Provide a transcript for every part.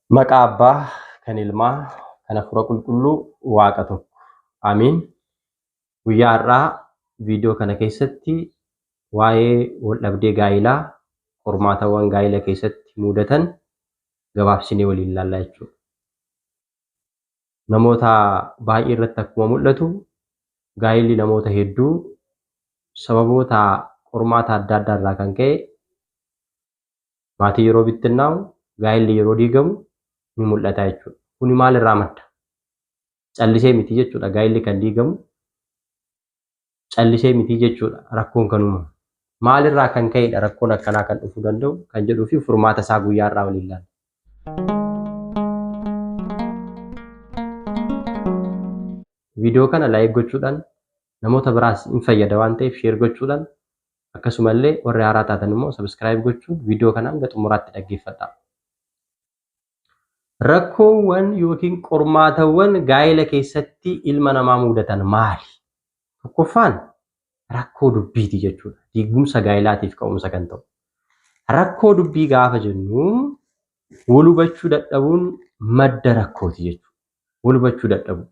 Maqaa Abbaa, kan Ilmaa, kan Hafuura Qulqulluu, Waaqa tokko. Amiin. Guyyaa har'aa viidiyoo kana keessatti waa'ee waldhabdee gaa'ilaa, qormaatawwan gaa'ila keessatti mudatan gabaabsinee waliin ilaallaa jechuudha. Namoota baay'ee irratti akkuma mul'atu gaa'illi namoota hedduu sababoota qormaata adda addaa irraa kan ka'e maatii yeroo bittinnaa'u, gaa'illi yeroo diigamu ni mul'ata jechuudha. Kuni maalirraa madda? Callisee miti jechuudha gaa'illi kan diigamu callisee miti jechuudha rakkoon kan uumamu. Maalirraa kan ka'edha rakkoon akkanaa kan dhufuu danda'u kan jedhuu fi furmaata isaa guyyaa irraa waliin ilaalla. Viidiyoo kana like gochuudhaan namoota biraas hin fayyada waan ta'eef share gochuudhaan akkasumallee warri haaraa taatan immoo subscribe gochuun viidiyoo kana hanga xumuraatti dhaggeeffadhaa. Rakkoowwan yookiin qormaatawwan gaa'ela keessatti ilma namaa mudatan maali? Tokkoffaan rakkoo dubbiiti jechuudha. Diigumsa gaa'elaatiif ka'umsa kan ta'u. Rakkoo dubbii gaafa jennu wal hubachuu dadhabuun madda rakkooti jechuudha. Wal hubachuu dadhabuu.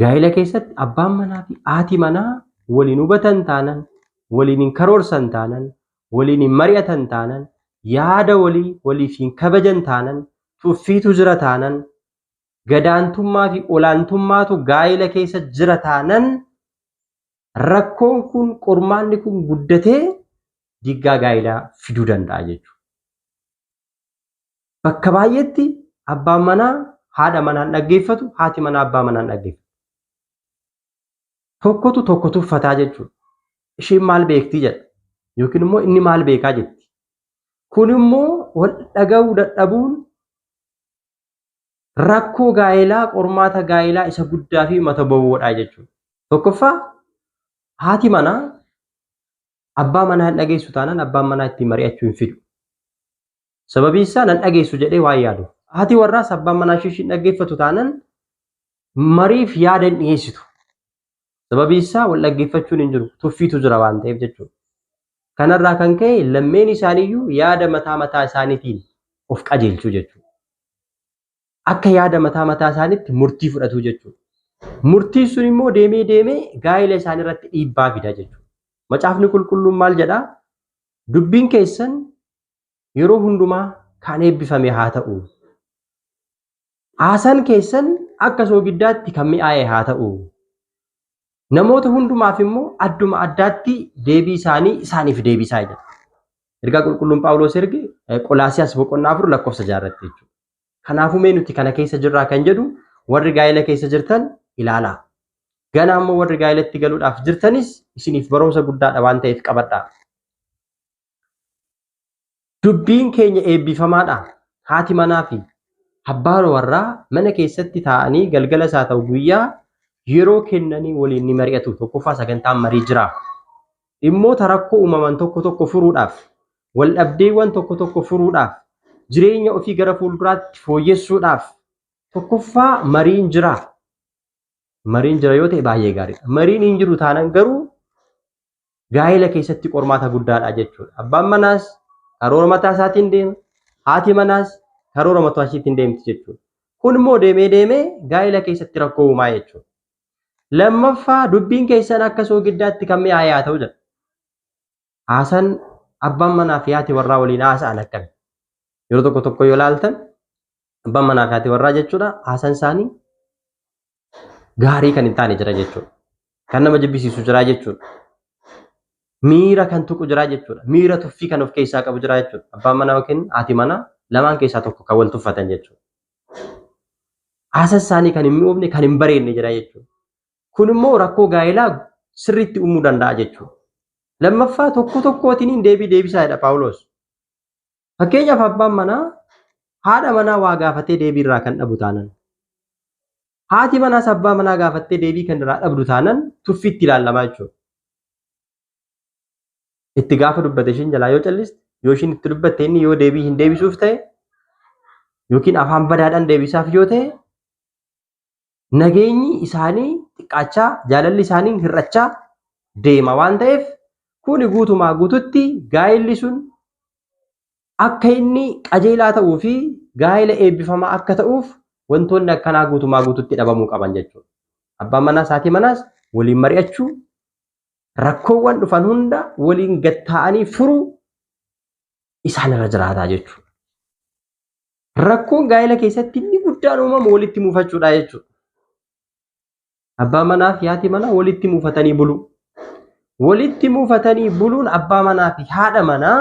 Gaa'ela keessatti abbaan manaa fi haati manaa waliin hubatan taanan, waliin hin karoorsan taanan, waliin hin mari'atan taanan, yaada walii waliif hin kabajan taanan, tuffiitu jira taanan, gadaantummaa fi olaantummaatu gaa'ela keessa jira taanan rakkoon kun qormaanni kun guddatee diggaa gaa'elaa fiduu danda'a jechuudha. Bakka baay'eetti abbaan manaa haadha manaan dhaggeeffatu, haati manaa abbaa manaan dhaggeeffatu. Tokkotu tokko tuffataa jechuudha. Isheen maal beektii jedha. Yookiin immoo inni maal beekaa jetti. Kun immoo wal dhaga'uu dadhabuun rakkoo gaa'elaa, qormaata gaa'elaa isa guddaa fi mata bowwoodha jechuudha. Tokkoffaa haati manaa abbaa manaa hin dhageessu taanaan abbaan manaa ittiin mari'achuu hin fidu. Sababiin isaa nan dhageessu jedhee waan yaadu. Haati warraas abbaan manaa ishee hin dhaggeeffatu taanaan mariif yaada hin dhiyeessitu. Sababiin isaa wal dhaggeeffachuun hin jiru. Tuffiitu jira waan ta'eef jechuudha. Kanarraa kan ka'e lammeen isaaniiyyuu yaada mataa mataa isaaniitiin of qajeelchuu jechuudha. Akka yaada mataa mataa isaaniitti murtii fudhatu jechuudha. Murtiin sun immoo deemee deemee gaa'ela isaanii irratti dhiibbaa fida jechuudha. Macaafni qulqulluun maal jedhaa? Dubbiin keessan yeroo hundumaa kan eebbifame haa ta'u. Haasaan keessan akka soogiddaatti kan mi'aaye haa ta'u. Namoota hundumaaf immoo adduma addaatti deebii isaanii isaaniif deebisaa jedha. Ergaa qulqulluun Phaawulos erge Qolaasiyaas boqonnaa 4 lakkoofsa 6 irratti jechuudha. Kanaafuu mee nuti kana keessa jirraa kan jedhu warri gaa'ela keessa jirtan ilaalaa. Ganaa immoo warri gaa'elatti galuudhaaf jirtanis isiniif barumsa guddaadha waan ta'eef qabadhaa. Dubbiin keenya eebbifamaadha. Haati manaa fi abbaan warraa mana keessatti taa'anii galgalas haa ta'u guyyaa yeroo kennanii waliin ni mari'atu. Tokkoffaa sagantaan marii jira. Dhimmoota rakkoo uumaman tokko tokko furuudhaaf, waldhabdeewwan tokko tokko furuudhaaf, jireenya ofii gara fuulduraatti fooyyessuudhaaf tokkoffaa mariin jira. Mariin jira yoo ta'e baay'ee gaariidha. Mariin hin jiru taanan garuu gaa'ela keessatti qormaata guddaadha jechuudha. Abbaan manaas karoora mataa isaatiin deema, haati manaas karoora mataa ishiitiin deemti jechuudha. Kun immoo deemee deemee gaa'ela keessatti rakkoo uumaa jechuudha. Lammaffaa dubbiin keessan akka soogiddaatti kan mi'aaye haa ta'u jedha. Haasaan abbaan manaa fi haati warraa waliin haasa'an akkami? Yeroo tokko tokko yoo ilaaltan abbaan manaa fi haati warraa jechuudha haasaan isaanii gaarii kan hin taane jira jechuudha. Kan nama jibbisiisu jira jechuudha. Miira kan tuqu jira jechuudha. Miira tuffii kan of keessaa qabu jira jechuudha. Abbaan manaa yookiin haati manaa lamaan keessaa tokko kan wal tuffatan jechuudha. Haasaan isaanii kan hin mi'oofne kan hin bareedne jira jechuudha. Kun immoo rakkoo gaa'elaa sirriitti uumuu danda'a jechuudha. Lammaffaa tokko tokkootiin deebii deebisaa jedha Phaawulos. Fakkeenyaaf abbaan manaa haadha manaa waa gaafatee deebii irraa kan dhabu taanan. Haati manaas abbaa manaa gaafattee deebii kan irraa dhabdu taanan tuffiitti ilaalamaa jechuudha. Itti gaafa dubbate ishiin jalaa yoo calliste, yoo ishiin itti dubbatte inni yoo deebii hin deebisuuf ta'e yookiin afaan badaadhaan deebisaaf yoo ta'e nageenyi isaanii xiqqaachaa jaalalli isaanii hir'achaa deema waan ta'eef kuni guutumaa guututti gaa'elli sun akka inni qajeelaa ta'uu fi gaa'ela eebbifamaa akka ta'uuf wantoonni akkanaa guutumaa guututti dhabamuu qaban jechuudha. Abbaan manaas haati manaas waliin mari'achuu, rakkoowwan dhufan hunda waliin gad taa'anii furuu isaanirra jiraataa jechuudha. Rakkoon gaa'ela keessatti inni guddaan uumamu walitti muufachuudha jechuudha. Abbaa manaa fi haati manaa walitti muufatanii bulu. Walitti muufatanii buluun abbaa manaa fi haadha manaa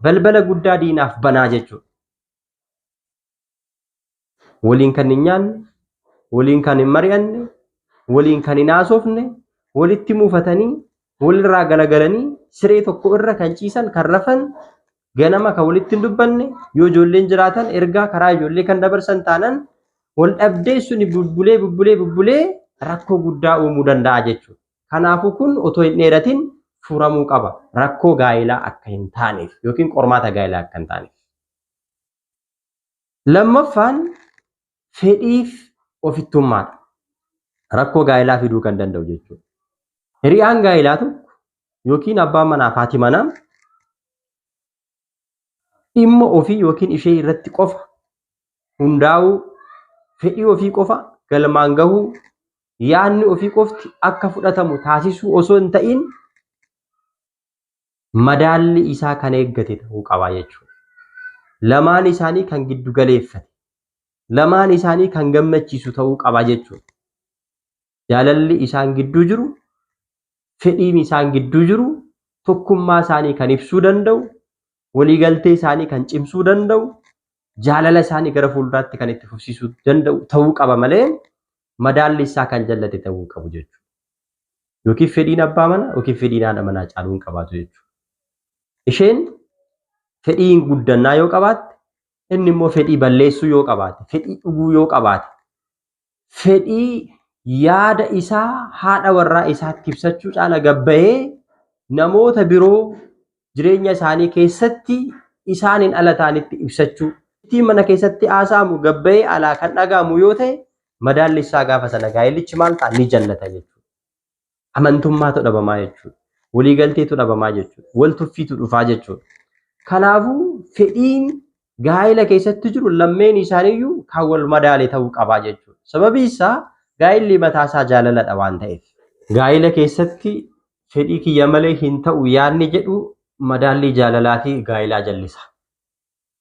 balbala guddaa diinaaf banaa jechuudha. Waliin kan hin nyaanne, waliin kan hin mari'anne, waliin kan hin haasofne, walitti muufatanii, walirraa galagalanii siree tokko irra kan ciisan, kan rafan, ganama kan walitti hin dubbanne, yoo ijoolleen jiraatan ergaa karaa ijoollee kan dabarsan taanan wal dhabdee suni bubbulee bubbulee bubbulee rakkoo guddaa uumuu danda'a jechuudha. Kanaafuu kun otoo hin dheeratin furamuu qaba. Rakkoo gaa'elaa akka hin taaneef yookiin qormaata gaa'elaa akka hin taaneef. Lammaffaan fedhiif ofittummaadha. Rakkoo gaa'elaa fiduu kan danda'u jechuudha. Hiriyaan gaa'elaa tokko yookiin abbaan manaa fi haati manaa dhimma ofii yookiin ishee irratti qofa hundaa'uu, fedhii ofii qofa galmaan gahuu, yaadni ofii qofti akka fudhatamu taasisuu osoo hin ta'in madaalli isaa kan eeggate ta'uu qaba jechuudha. Lamaan isaanii kan giddu galeeffate, lamaan isaanii kan gammachiisu ta'uu qaba jechuudha. Jaalalli isaan gidduu jiru, fedhiin isaan gidduu jiru, tokkummaa isaanii kan ibsuu danda'u, waliigaltee isaanii kan cimsuu danda'u, jaalala isaanii gara fuulduraatti kan itti fufsiisuu danda'u ta'uu qaba malee madaalli isaa kan jallate ta'uu qabu jechuudha. Yookiin fedhiin abbaa manaa yookiin fedhiin haadha manaa caaluu hin qabaatu jechuudha. Isheen fedhii guddannaa yoo qabaatte, inni immoo fedhii balleessuu yoo qabaate, fedhii dhuguu yoo qabaate, fedhii yaada isaa haadha warraa isaatti ibsachuu caala gabbahee namoota biroo jireenya isaanii keessatti isaaniin ala ta'anitti ibsachuu ittiin mana keessatti haasa'amu gabbahee alaa kan dhaga'amu yoo ta'e madaalli isaa gaafa sana gaa'elichi maal ta'a ni jallata jechuudha. Amantummaatu dhabamaa jechuudha. Waliigalteetu dhabamaa jechuudha. Wal tuffiitu dhufaa jechuudha. Kanaafuu fedhiin gaa'ela keessatti jiru lammeen isaaniiyyuu kan wal madaale ta'uu qabaa jechuudha. Sababii isaa gaa'elli mataa isaa jaalaladha waan ta'eef. Gaa'ela keessatti fedhii kiyya malee hin ta'u yaadni jedhu madaallii jaalalaa fi gaa'elaa jallisa.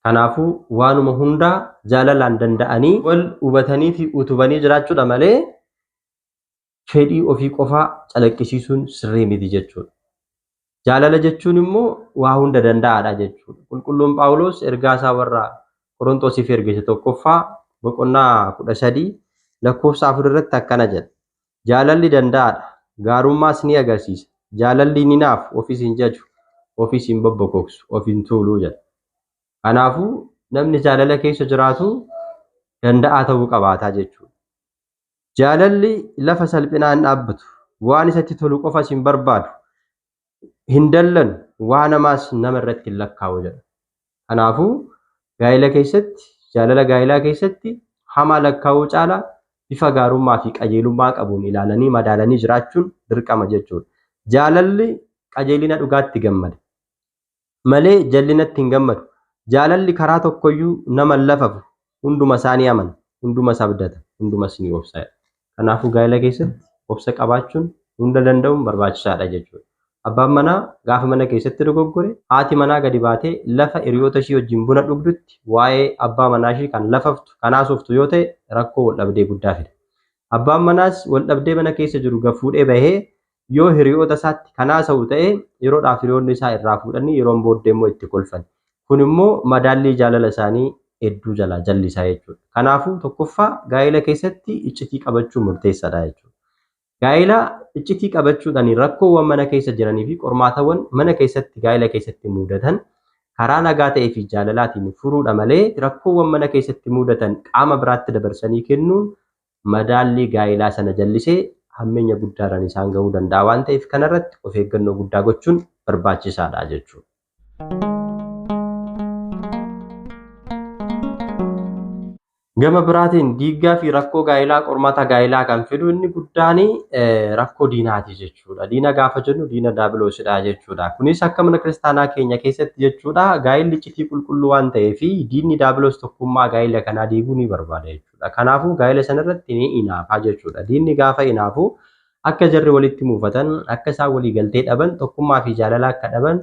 Kanaafuu waanuma hundaa jaalalaan danda'anii wal hubatanii fi utubanii jiraachuudha malee fedhii ofii qofaa calaqqisiisuun sirrii miti jechuudha. Jaalala jechuun immoo waa hunda danda'aadha jechuudha. Qulqulluun Phaawulos ergaa isaa warra Qorontosiif erge isa tokkoffaa boqonnaa 13 lakkoofsa 4 irratti akkana jedha. Jaalalli danda'aadha, gaarummaas ni agarsiisa. Jaalalli ni naafu, ofis hin jaju, ofis hin bobbokoksu, of hin tuulu jedha. Kanaafuu namni jaalala keessa jiraatu danda'aa ta'uu qabaataa jechuudha. Jaalalli lafa salphinaa hin dhaabbatu, waan isatti tolu qofas hin barbaadu, hin dallanu, waa namaas nama irratti hin lakkaa'u jedha. Kanaafuu gaa'ela keessatti, jaalala gaa'elaa keessatti hamaa lakkaa'uu caalaa bifa gaarummaa fi qajeelummaa qabuun ilaalanii madaalanii jiraachuun dirqama jechuudha. Jaalalli qajeelina dhugaatti gammada malee jallinatti hin gammadu. Jaalalli karaa tokkoyyuu nama hin lafafu, hunduma isaa ni amana, hundumas abdata, hundumas ni obsa. Kanaafuu gaa'ela keessatti obsa qabaachuun hunda danda'uun barbaachisaadha jechuudha. Abbaan manaa gaafa mana keessatti dogoggore, haati manaa gadi baatee lafa hiriyoota ishii wajjin buna dhugdutti waa'ee abbaa manaa ishii kan lafaftu, kan haasoftu yoo ta'e rakkoo wal dhabdee guddaa fida. Abbaan manaas wal dhabdee mana keessa jiru gad fuudhee bahee yoo hiriyoota isaatti kan haasa'u ta'e yeroodhaaf hiriyoonni isaa irraa fuudhanii yeroon booddee immoo itti kolfan. Kun immoo madaallii jaalala isaanii hedduu jalaa jallisaa jechuudha. Kanaafuu tokkoffaa gaa'ela keessatti iccitii qabachuun murteessaadha jechuudha. Gaa'ela iccitii qabachuudhaan rakkoowwan mana keessa jiranii fi qormaatawwan mana keessatti gaa'ela keessatti mudatan karaa nagaa ta'ee fi jaalalaatiin furuudha malee rakkoowwan mana keessatti mudatan qaama biraatti dabarsanii kennuun madaallii gaa'elaa sana jallisee hammeenya guddaadhaan isaan gahuu danda'a waan ta'eef kanarratti of eeggannoo guddaa gochuun barbaachisaadha jechuudha. Gama biraatiin diiggaa fi rakkoo gaa'elaa qormaata gaa'elaa kan fidu inni guddaan rakkoo diinaati jechuudha. Diina gaafa jennu diina daabiloosidha jechuudha. Kunis akka mana kiristaanaa keenya keessatti jechuudha gaa'elli iccitii qulqulluu waan ta'eef diinni daabiloos tokkummaa gaa'ela kanaa diiguu ni barbaada jechuudha. Kanaafuu gaa'ela sanarratti ni inaafaa jechuudha. Diinni gaafa inaafu akka jarri walitti muufatan, akka isaan walii galtee dhaban, tokkummaa fi jaalala akka dhaban,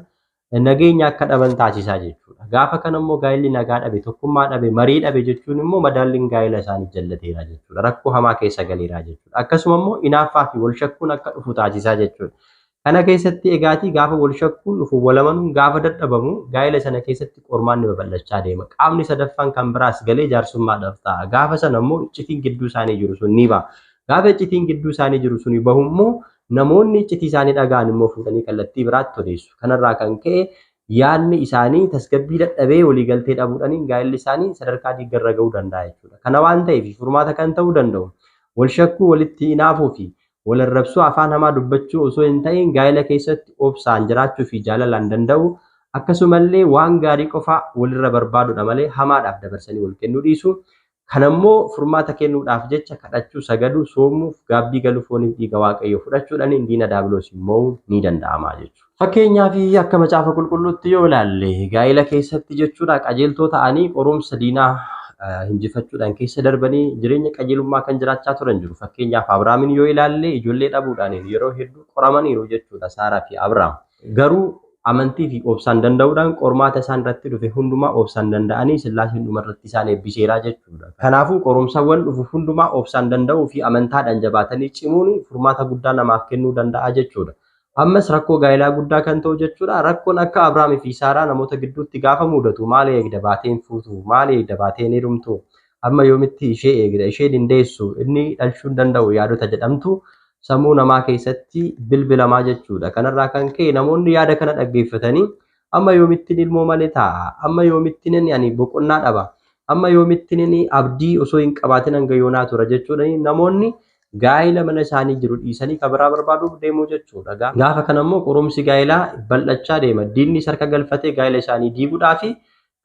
nageenya akka dhaban taasisaa jechuudha. Gaafa kana immoo gaa'elli nagaa dhabe, tokkummaa dhabe, marii dhabe jechuun immoo madaalliin gaa'ela isaanii jallateera jechuudha. Rakkoo hamaa keessa galeera jechuudha. Akkasuma immoo inaaffaa fi wal shakkuun akka dhufu taasisaa jechuudha. Kana keessatti egaatii gaafa wal shakkuun dhufu walamanuun gaafa dadhabamu gaa'ela sana keessatti qormaanni babal'achaa deema. Qaamni sadaffaan kan biraas galee jaarsummaadhaaf ta'a. Gaafa sana immoo iccitiin gidduu isaanii jiru sun ni ba'a. Gaafa iccitiin gidduu isaanii jiru sun bahu immoo namoonni iccitii isaanii dhaga'an immoo fuudhanii kallattii biraatti odeessu. Kanarraa kan ka'e yaadni isaanii tasgabbii dadhabee waliigaltee dhabuudhaan gaa'elli isaanii sadarkaa diiggarra ga'uu danda'a jechuudha. Kana waan ta'eef furmaata kan ta'uu danda'u wal shakkuu, walitti hinaafuu fi wal arrabsuu, afaan hamaa dubbachuu osoo hin ta'in gaa'ela keessatti obsaan jiraachuu fi jaalalaan danda'u akkasumallee waan gaarii qofa walirra barbaadudha malee hamaadhaaf dabarsanii wal kennuu dhiisu. Kanammoo furmaata kennuudhaaf jecha kadhachuu, sagaduu, soomuuf, gaabbii galuu, fooniif dhiiga Waaqayyoo fudhachuudhaan diina daabiloos mo'uun ni danda'ama jechuudha. Fakkeenyaaf akka macaafa qulqulluutti yoo ilaalle gaa'ela keessatti jechuudha qajeeltoo ta'anii qorumsa diinaa injifachuudhaan keessa darbanii jireenya qajeelummaa kan jiraachaa turan jiru. Fakkeenyaaf Abrahaamin yoo ilaalle ijoollee dhabuudhaan yeroo hedduu qoramaniiru jechuudha Saaraa fi Abrahaam. Garuu amantii fi obsaan danda'uudhaan qormaata isaan irratti dhufe hundumaa obsaan danda'anii Sillaaseen dhumarratti isaan eebbiseera jechuudha. Kanaafuu qorumsawwan dhufu hundumaa obsaan danda'uu fi amantaadhaan jabaatanii cimuun furmaata guddaa namaaf kennuu danda'a jechuudha. Ammas rakkoo gaa'elaa guddaa kan ta'u jechuudha. Rakkoon akka Abrahaamii fi Saaraa namoota gidduutti gaafa mudatu maal eegda baateen fuutu, maal eegda baateen heerumtu, amma yoomitti ishee eegda, isheen hin deessu, inni dhalchuu hin danda'u yaadota jedhamtu sammuu namaa keessatti bilbilamaa jechuudha. Kanarraa kan ka'e namoonni yaada kana dhaggeeffatanii amma yoomittiin ilmoo malee taa'a, amma yoomittiin inni ani boqonnaa dhaba, amma yoomittiin inni abdii osoo hin qabaatin hanga yoonaa tura jechuudha. Namoonni gaa'ela mana isaanii jiru dhiisanii kan biraa barbaaduuf deemuu jechuudha. Gaafa kana immoo qorumsi gaa'elaa bal'achaa deema. Diinni harka galfatee gaa'ela isaanii diiguudhaa fi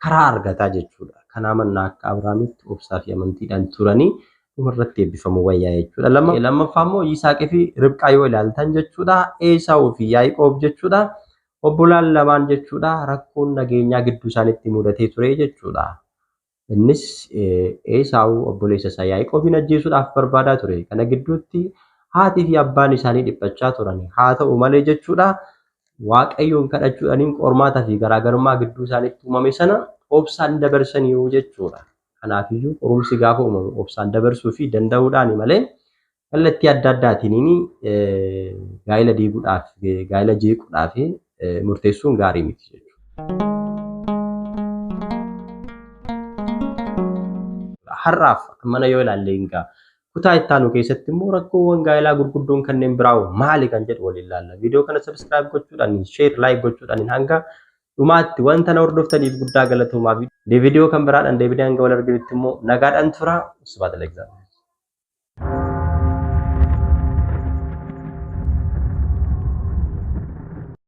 karaa argataa jechuudha. Kanaa mannaa akka Abrahaamitti obsaa fi amantiidhaan turanii dhumarratti eebbifamuu wayyaa jechuudha. Lammaffaa immoo Yisaaqii fi Ribqaa yoo ilaaltan jechuudha. Eesaawuu fi Yaaqoob jechuudha. Obbolaan lamaan jechuudha. Rakkoon nageenyaa gidduu isaaniitti mudatee ture jechuudha. Innis Eesaawu obboleessa isaa Yaaqoobiin ajjeesuudhaaf barbaadaa ture. Kana gidduutti haatii fi abbaan isaanii dhiphachaa turan. Haa ta'u malee jechuudha Waaqayyoon kadhachuudhaan qormaataa fi garaagarummaa gidduu isaaniitti uumame sana obsaan dabarsaniiru jechuudha. Kanaafiyyuu qorumsi gaafa uumamu obsaan dabarsuu fi danda'uudhaan malee kallattii adda addaatiin gaa'ela diiguudhaaf, gaa'ela jeequudhaaf murteessuun gaarii miti jechuudha. Har'aaf mana yoo ilaalle egaa kutaa itti aanu keessatti immoo rakkoowwan gaa'elaa gurguddoon kanneen biraa maali kan jedhu waliin ilaalla. Viidiyoo kana subscribe gochuudhaan, share, like gochuudhaan hanga dhumaatti wanta na hordoftaniif guddaa galatoomaa. Viidiyoo kan biraadhaan deebinee hanga wal arginutti immoo nagaadhaan tura. Sibhaat Leegzaabheer.